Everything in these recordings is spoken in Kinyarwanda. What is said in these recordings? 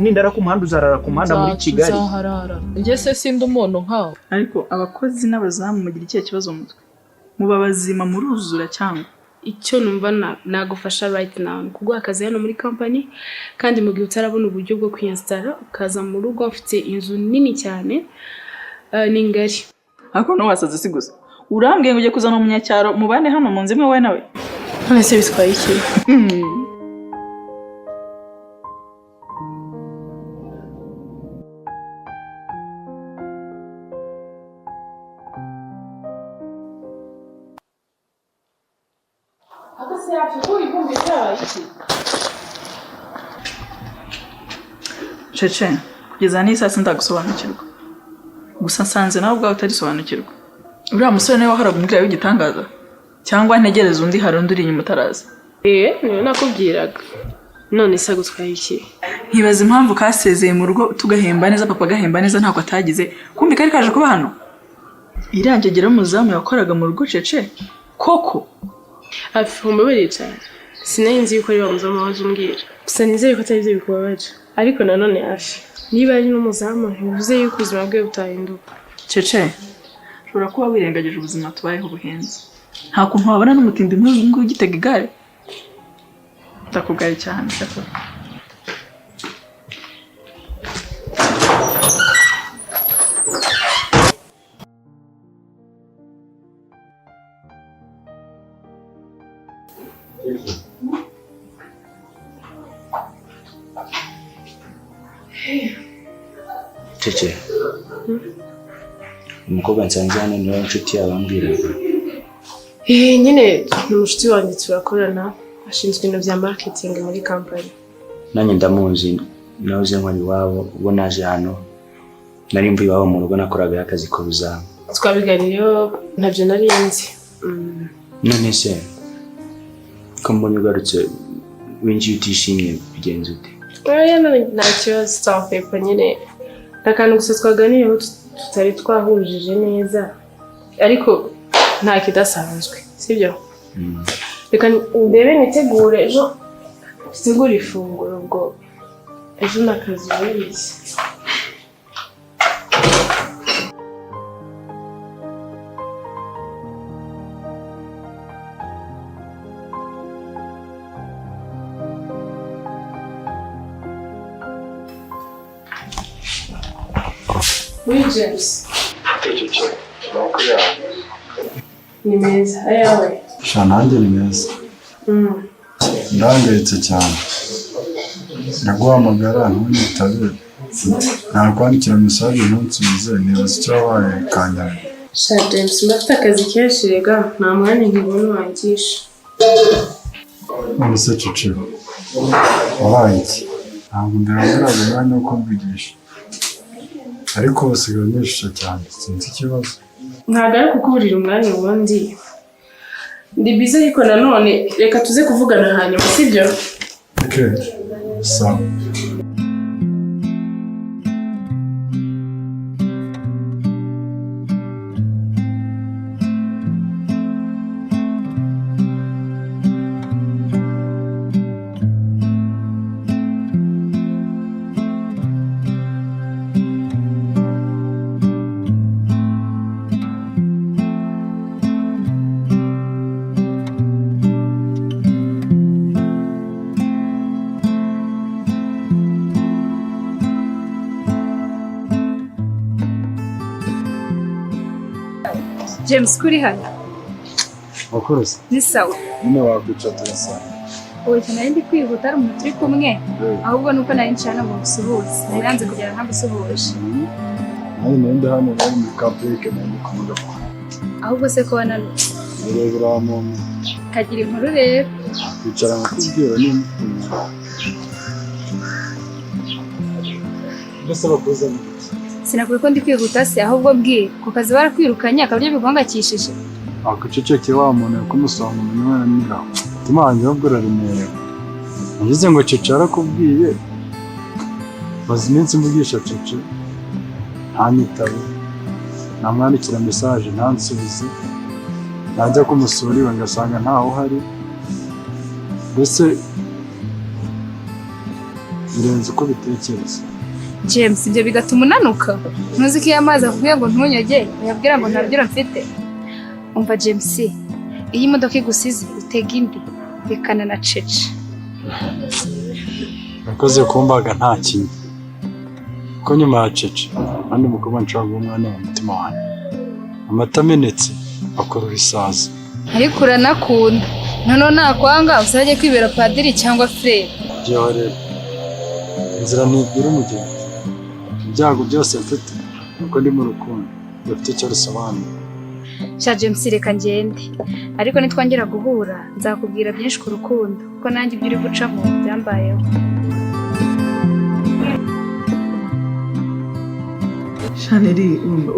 Nindara ku muhanda, uzarara ku muhanda muri Kigali. Nzaharara njye se? Sindi umuntu nkawe. Ariko abakozi n'abazamu mugira ikihe kibazo mu mutwe? Muba bazima, muruzura cyangwa? Icyo numva nagufasha right now ni kuguha akazi hano muri company, kandi mu gihe utarabona uburyo bwo kwiyinstalla, ukaza mu rugo. Mfite inzu nini cyane, ni ngari. Ariko ntiwasaze si gusa, urambwiye ngo ugiye kuzana umunyacyaro mubane hano mu nzu imwe, wowe nawe? None se bitwaye iki? Cece, kugeza n'iyi saa sindagusobanukirwa. Gusa nsanze nawe ubwawe utarisobanukirwa. Uriya musore niwe wahoraga umbwira w'igitangaza, cyangwa ntegereze undi? Hari undi uri inyuma utaraza? Eee, niwe nakubwiraga. None se agutwaye iki? Nkibaza impamvu kasezeye mu rugo tugahemba neza, papa agahemba neza, ntako atagize, kumbi kari kaje kuba hano. Irangegera umuzamu yakoraga mu rugo, Cece, koko. Hafi, umbabarire cyane, sinari nzi yuko ari wa muzamu waje umbwira. Gusa nizere ko atari byo bikubabaje. Ariko nanone hafi, niba ari n'umuzamu, ntibivuze yuko ubuzima bwe butahinduka. Cece, ushobora kuba wirengagije ubuzima tubayeho buhenze. Nta kuntu wabona n'umutindi nk'uyu nguyu ugitega igare. Ndakugaye cyane cyakora. Cece, umukobwa nsanze hano niwe inshuti yawe ambwiraga? Eh, nyine ni umushuti wanjye, turakorana, ashinzwe ibintu bya marketing muri company. Nanjye ndamuzi, nahoze nkora iwabo. Ubwo naje hano nari mvuye iwabo mu rugo, nakoragayo akazi k'ubuzamu. Twabiganiriyeho, ntabyo nari nzi. None se ko mbonye ugarutse winjiye utishimye, bigenze ute? Oya, nta kibazo, twakwepa nyine. Ni akantu gusa twaganiriyeho tutari twahujije neza, ariko nta kidasanzwe, sibyo? Reka ndebe nitegure ejo, dutegure ifunguro. Ubwo ejo ni akazi, urabizi. Oui, James. Ni meza, ayawe? Sha, nanjye ni meza. Ndahangayitse cyane. Ndaguhamagara ntunyitabe, nakwandikira message ntunsubize, nibaza icyo wabaye kanyara. Sha James, mba afite akazi kenshi rega, nta mwanya nkibona wangisha. None se Cece, wabaye iki? Ntabwo mbere waburaga umwanya wo kumvugisha, ariko ubu usigaye unyishisha cyane, sinzi ikibazo. Ntabwo ari kukuburira umwanya, ubundi ndi busy, ariko nanone reka tuze kuvugana hanyuma, sibyo? Okay, sawa. James, kuri hano? Wakoze. Ni sawa. Nyine wakwicara tugasanga. Oya, nari ndi kwihuta, hari umuntu turi kumwe. Ahubwo nuko nari nshaka ngo ngusuhuze, nari nanze kugera ntagusuhuje. Nanjye nari ndi hano, nari muri ka break, nari ndi ku modoka. Ahubwo se ko wananutse? Nirebera wa muntu. Kagira inkuru rero. Kwicara nkakubwira niba mufite umwanya. Mbese bakuzaniye iki? Sinakubwiye ko ndi kwihuta se? Ahubwo mbwira, ku kazi barakwirukanye akaba aribyo biguhangayikishije? Wakwicecekeye wa muntu, uri kumusonga umunwa nyirawo. Umutima wanjye ahubwo uraremerewe. Nagize ngo Cece yarakubwiye. Maze iminsi mvugisha Cece ntanyitabe, namwandikira message ntansubize, najya kumusura iwe ngasanga ntawe uhari. Mbese Birenze uko bitekereza. James, ibyo bigatuma unanuka? Ntuzi ko iyo amazi akubwiye ngo ntunyage, uyabwira ngo nta byiro mfite? Umva James, iyo imodoka igusize utega indi, rekana na Cece. Urakoze kumbaga nta kinya. Kuko nyuma ya Cece, abandi mukobwa nshobora guha umwanya mu mutima wanjye. Amata amenetse akurura isazi. Ariko uranakunda. Noneho nakwanga uzajye kwibera padiri cyangwa frere. Byihorere. Inzira ntibwira umugenzi. Ibyago byose mfite nuko ndi mu rukundo rudafite icyo rusobanura. Sha James, reka ngende. Ariko nitwongera guhura nzakubwira byinshi ku rukundo, kuko nanjye ibyo uri gucamo byambayeho. Shaneri,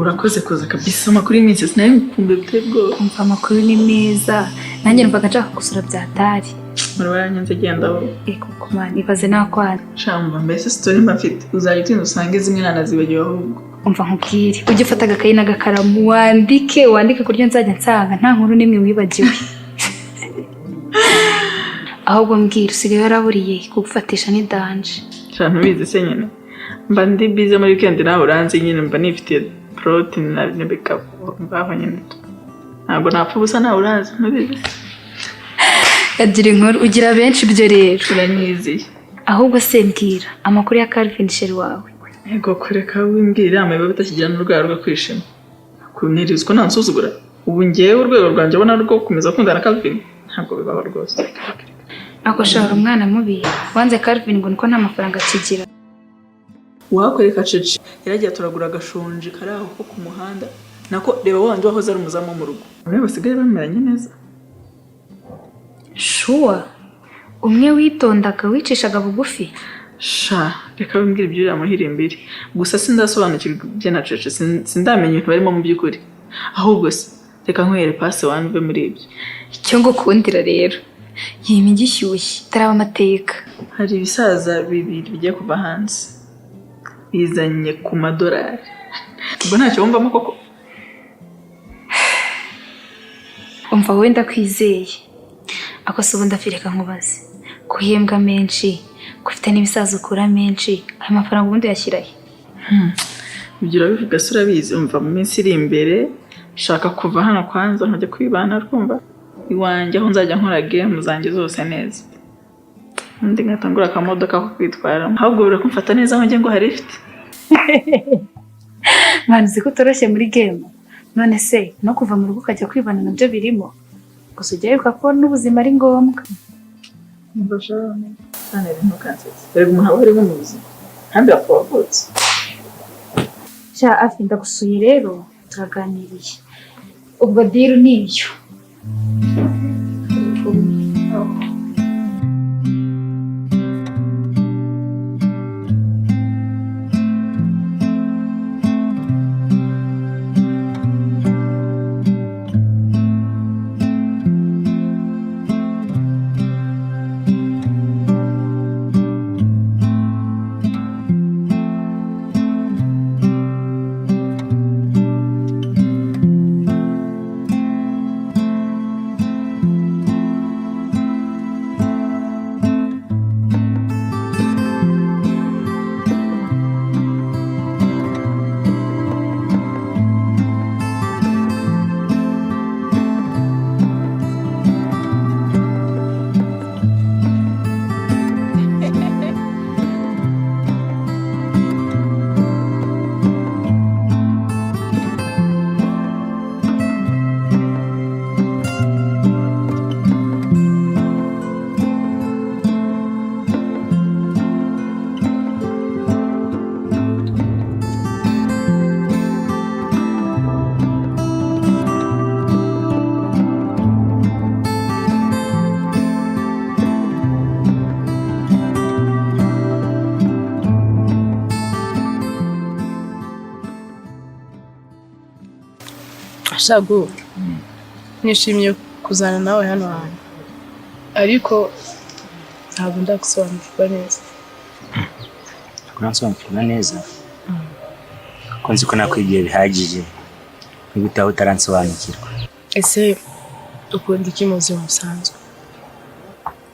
urakoze kuza kabisa. Amakuru y'iminsi sinari ngukumbuye biteye ubwoba. Umva, amakuru ni meza. Nanjye numvaga nshaka gusura byatari. Muraba yanyanze genda wowe. Eko kumana, ibaze nakwana. Shamba, mbese story mba mfite uzajya utinda usange zimwe nanazibagiwe ahubwo. Umva nkubwire, ujye ufata agakayi n'agakaramu wandike, wandike ku buryo nzajya nsanga nta nkuru n'imwe wibagiwe. Ahubwo mbwira, usigaye waraburiye kugufatisha ni danger. Sha ntubizi se nyine. Mba ndi busy muri weekend, nawe uranzi nyine, mba nifitiye protein na bikapu ngaho nyine. Ntabwo napfa ubusa, nawe uranzi, ntubizi se. Agira inkuru, ugira benshi ibyo rero. Uranyiziye. Ahubwo se mbwira amakuru ya Calvin chéri wawe. Ego kureka wimbwira inama biba bitakigira n'urwego rwo kwishima. Kuniriza ko ntansuzugura. Ubu ngewe urwego rwanjye ubona rwo gukomeza gukundana na Calvin ntabwo bibaho rwose. Ako shahora umwana mubi, wanze Calvin ngo niko nta mafaranga akigira. Uwakwereka Cece yaragiye atoragura agashonji kari aho ko ku muhanda, nako reba wandi wahoze ari umuzamu wo mu rugo. Bamwe basigaye bameranye neza. Sure, umwe witondaga wicishaga bugufi. Sha reka wimbwira ibyo uriya muhirimbiri. Gusa sindasobanukirwa ibye na Cece, sindamenya ibintu barimo mu by'ukuri. Ahubwo se reka nkwihere pasi wanve muri ibyo. Icyo ngukundira rero, yima igishyushye itaraba amateka. Hari ibisaza bibiri bigiye kuva hanze bizanye ku madolari. Ubwo ntacyo wumvamo koko? Umva wowe, ndakwizeye. Ako se ubundi afireka nkubaze, kuhembwa menshi, kufite n'ibisaza ukura menshi, ayo mafaranga ubundi uyashyira he? Ibyo urabivuga se urabizi? Umva, mu minsi iri imbere nshaka kuva hano kwanza nkajya kwibana, rwumva iwanjye aho nzajya nkora game zanjye zose neza, undi ngatangura akamodoka ko kwitwaramo. Ahubwo birakumfata neza aho njye ngo hari ifite. Mwana, uzi ko utoroshye muri game? None se no kuva mu rugo ukajya kwibana nabyo birimo? Gusa ujya wibuka ko n'ubuzima ari ngombwa. Umva Sharon, ntukansetse. Erega umuntu aba arimo mu buzima kandi bapfa wavutse. Sha Afi, ndagusuye rero turaganiriye. Ubwo deal ni iyo. Shagu, nishimiye kuzana nawe hano hantu, ariko ntabwo ndagusobanukirwa neza. Kuransobanukirwa neza ko nzi ko nakwigiye bihagije, niba utaha utaransobanukirwa. Ese ukunda iki mu buzima busanzwe?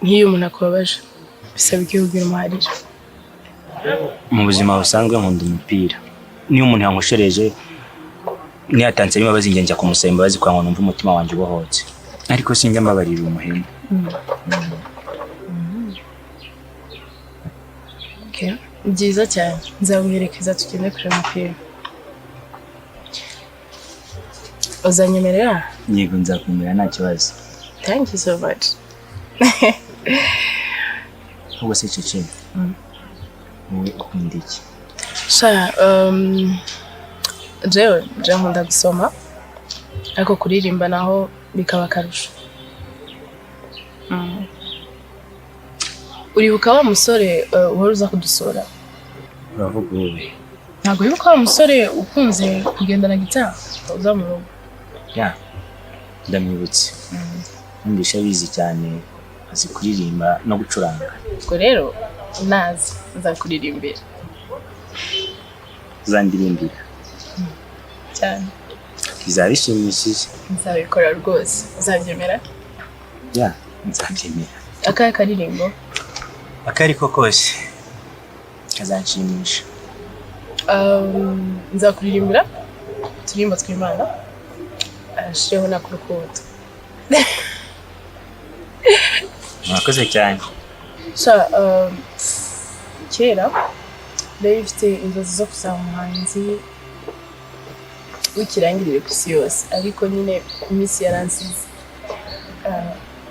Nk'iyo umuntu akubabaje bisaba iki kugira umuharira? Mu buzima busanzwe nkunda umupira. Niyo umuntu yankoshereje niyatanze imbabazi, njye njya kumusaba imbabazi kugira ngo numve umutima wanjye ubohotse, ariko sinjya mbabarira umuhemu. Okay. Byiza cyane, nzaguherekeza tugende kureba umupira. Uzanyemerera? Yego, nzakwemera nta kibazo. Thank you so much. Ahubwo se Cece, wowe ukunda iki? Sha, jewe nkunda gusoma, ariko kuririmba naho bikaba akarusho. Uribuka wa musore uhora uza kudusura? Uravuga wowe? Ntabwo wibuka wa musore ukunze kugendana gitari uza mu rugo? Ya, ndamwibutse. Numvishe abizi cyane, azi kuririmba no gucuranga. Ubwo rero nazi nzakuririmbira. Uzandirimbira? Cyane. Bizaba bishimishije. Nzabikora rwose. Uzabyemera? Ya, nzabyemera. Akahe karirimbo? Ako ariko kose kazanshimisha. Nzakuririmbira uturirimbo tw'Imana, ashireho n'ak'urukundo. Murakoze cyane. Sha, kera nari mfite inzozi zo kuzaba umuhanzi w'ikirangirire ku isi yose, ariko nyine iminsi yaransize.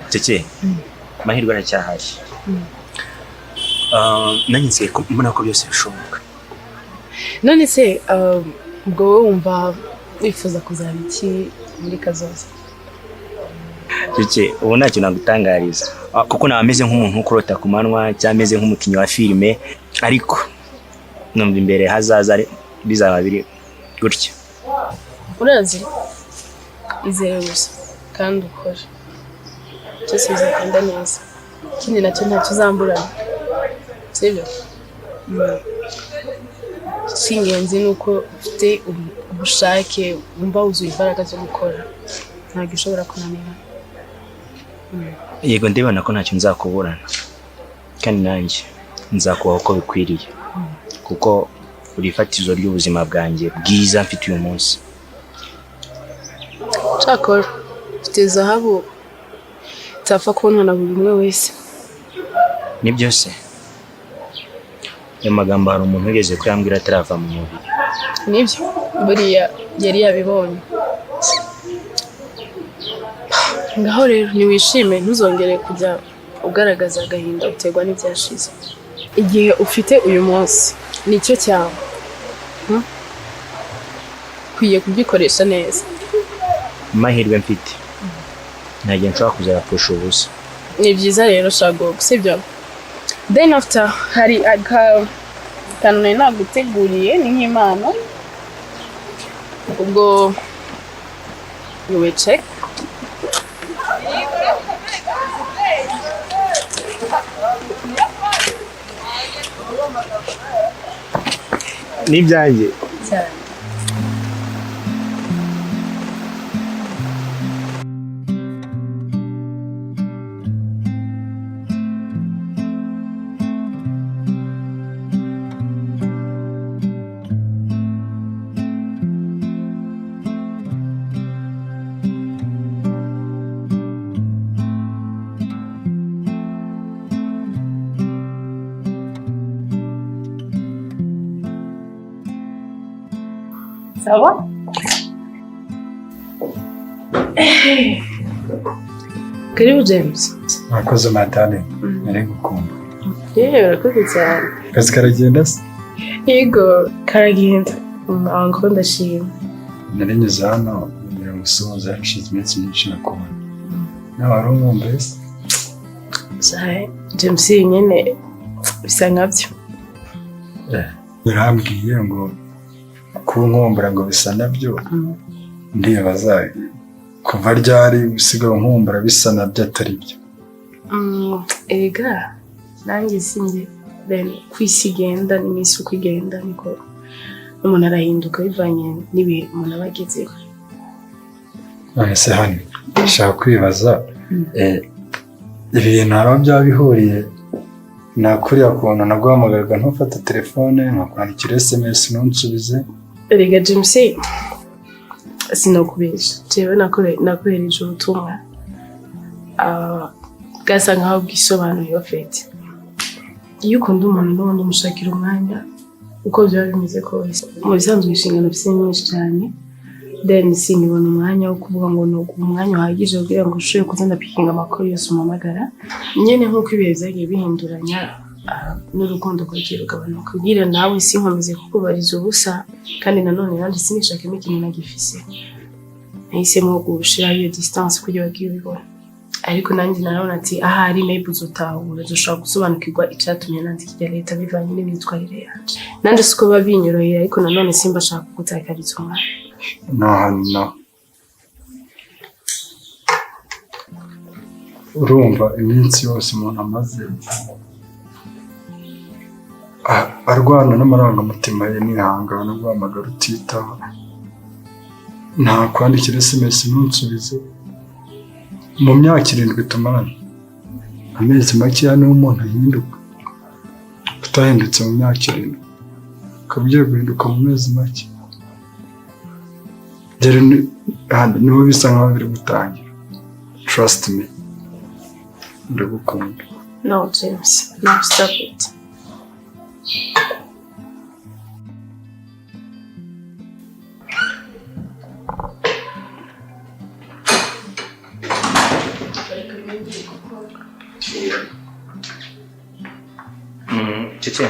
Cece, amahirwe aracyahari. Nanjye nsigaye mbona ko byose bishoboka. None se ubwo wowe wumva wifuza kuzaba iki muri kazoza? Cece, ubu ntacyo nagutangariza, kuko naba meze nk'umuntu ukurota ku manywa cyangwa meze nk'umukinnyi wa filime, ariko numva imbere hazaza bizaba biri gutya. Urazi, izere gusa kandi ukore, byose bizagenda neza. Ikindi nacyo, ntacyo uzamburana, sibyo? Icy'ingenzi ni uko ufite ubushake, wumva wuzuye imbaraga zo gukora, ntabwo ishobora kunanira. Yego, ndibona ko ntacyo nzakuburana, kandi nanjye nzakubaho uko bikwiriye, kuko uri ifatizo ry'ubuzima bwanjye bwiza mfite uyu munsi. Cyakora ufite zahabu itapfa kubonwa na buri umwe wese. Ni byose ayo magambo hari umuntu wigeze kuyambwira atarava mu mubiri. Nibyo, buriya yari yabibonye. Ngaho rero ntiwishime, ntuzongere kujya ugaragaza agahinda uterwa n'ibyashize. Igihe ufite uyu munsi nicyo cyawe. Ukwiye kugikoresha neza. Amahirwe mfite nta gihe nshobora kuzayapfusha ubusa. Ni byiza rero, shago, sibyo? Then after, hari aka kantu nari naguteguriye, ni nk'impano. Ubwo you will check. N'ibyanjye? Cyane. Sawa? Karibu, James. Murakoze, madame, nari gukumva. Yewe, urakoze cyane. Akazi karagenda se? Yego, karagenda. Aho ndashima. Nari nyuze hano kugira ngo usuhuze, hashize iminsi myinshi nakubona. Nawe wari umwumva se? Sahe, James nyine bisa nkabyo. Yarambwiye ngo kunkumbura ngo bisa nabyo. Ndibaza kuva ryari usigaye unkumbura bisa nabyo atari byo. Erega nanjye sinjye, then ku isi igenda n'iminsi uko igenda niko umuntu arahinduka bivanye n'ibihe umuntu aba agezeho. None se hano nshaka kwibaza, ibi bintu hari aho byaba bihuriye Nakuriya kuntu naguhamagaraga ntufate telefone, nkakwandikira SMS ntunsubize. Erega James, sinakubesha, jewe nakohereje ubutumwa bwasa nkaho bwisobanuye. Fete iyo ukunda umuntu n'ubundi umushakira umwanya uko byaba bimeze kose. Mu bisanzwe inshingano mfise ni nyinshi cyane, then sinkibona umwanya wo kuvuga ngo ni umwanya uhagije kugira ngo ushobore kuza ndapikinga amakuru yose umpamagara nyene. Nk'uko ibihe vyagiye bihinduranya, n'urukundo rwagiye rugabanuka, kugira nawe sinkomeze kukubariza ubusa, kandi nanone nanjye sinishakemo ikintu nagifise. Nahisemo gushiraho iyo distance kugira bagiye ubibona, ariko nanjye narabona ati ahari maybe uzotahura, uzoshobora gusobanukirwa icatumye nandika irya leta bivanye n'imyitwarire yanje. Nanjye siko biba binyoroheye, ariko nanone simba shaka kugutakariza umwanya. No honey, no. Urumva iminsi yose umuntu amaze arwana n'amarangamutima ye, nihangana guhamagara utitaba, nta kwandikira SMS ntunsubize. Mu myaka 7 tumaranye, amezi makeya niho umuntu ahinduka. Utahindutse mu myaka 7, ukaba ugiye guhinduka mu mezi make. Rero niho bisa nkaho biri gutangira. Trust me, ndagukunda. No, James, no, stop it. Cece,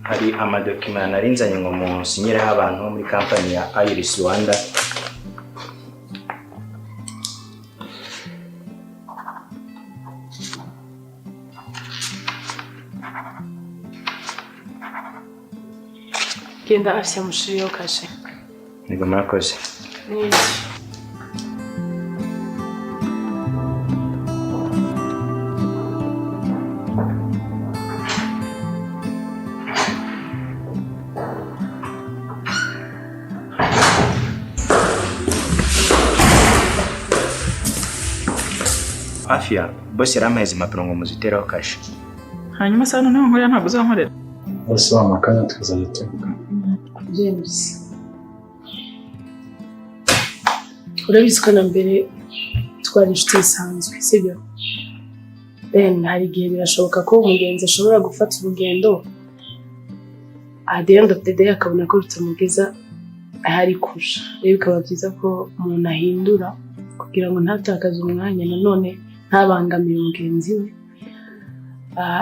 hari amadokima nari nzanye ngo musinyireho abantu bo muri kampani ya Iris Rwanda. Genda afya mushiriyeho kashe. Nibwo, murakoze. Niki? Afia, boss yarampaye izi impapuro ngo muzitereho kashe. Hanyuma se hano niho nkorera, ntabwo uzankorera? Bose wampa akanya tukazajya tuvugana. James, urabizi ko na mbere twari inshuti bisanzwe, sibyo? Then hari igihe birashoboka ko umugenzi ashobora gufata urugendo, at the end of the day akabona ko rutamugeza aho ari kuja. Rero bikaba byiza ko umuntu ahindura kugira ngo ntatakaze umwanya, nanone ntabangamire mugenzi we.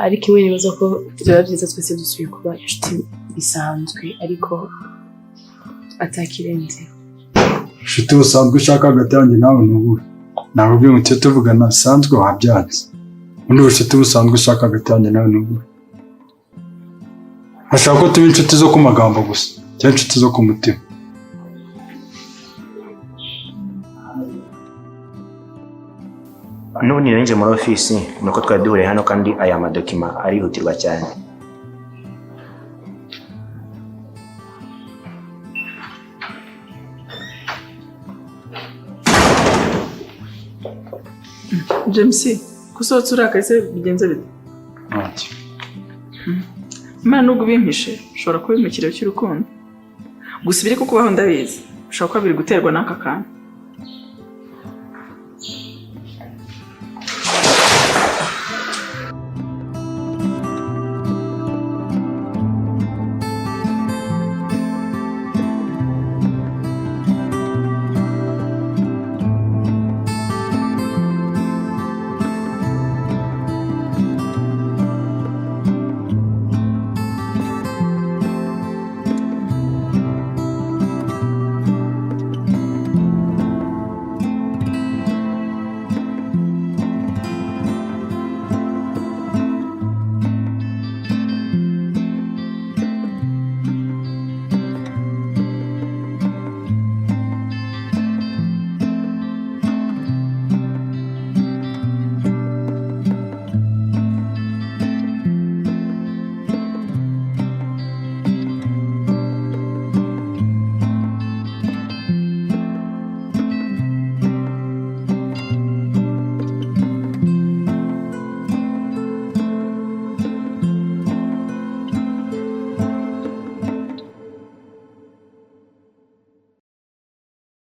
Ariko imwe nibaza ko byaba byiza twese dusubiye kuba inshuti bisanzwe, ariko atakirenze. Inshuti busanzwe ushaka hagati yanjye nawe ni ubuhe? Nakubwiye ngo tujye tuvugana bisanzwe, wabyanze. Ubundi bucuti busanzwe ushaka hagati yanjye nawe ni ubuhe? Ashaka ko tuba inshuti zo ku magambo gusa cyangwa inshuti zo ku mutima? N'ubundi nari nje muri ofisi, nuko twari duhuriye hano, kandi aya madokima arihutirwa cyane. James, ko usohotse urakaye se, bigenze bite? Ntacyo. Imana nubwo ubimpishe, ushobora kuba uri mu kiriro cy'urukundo. Gusa ibiri kukubaho ndabizi, ushobora kuba biri guterwa n'aka kantu.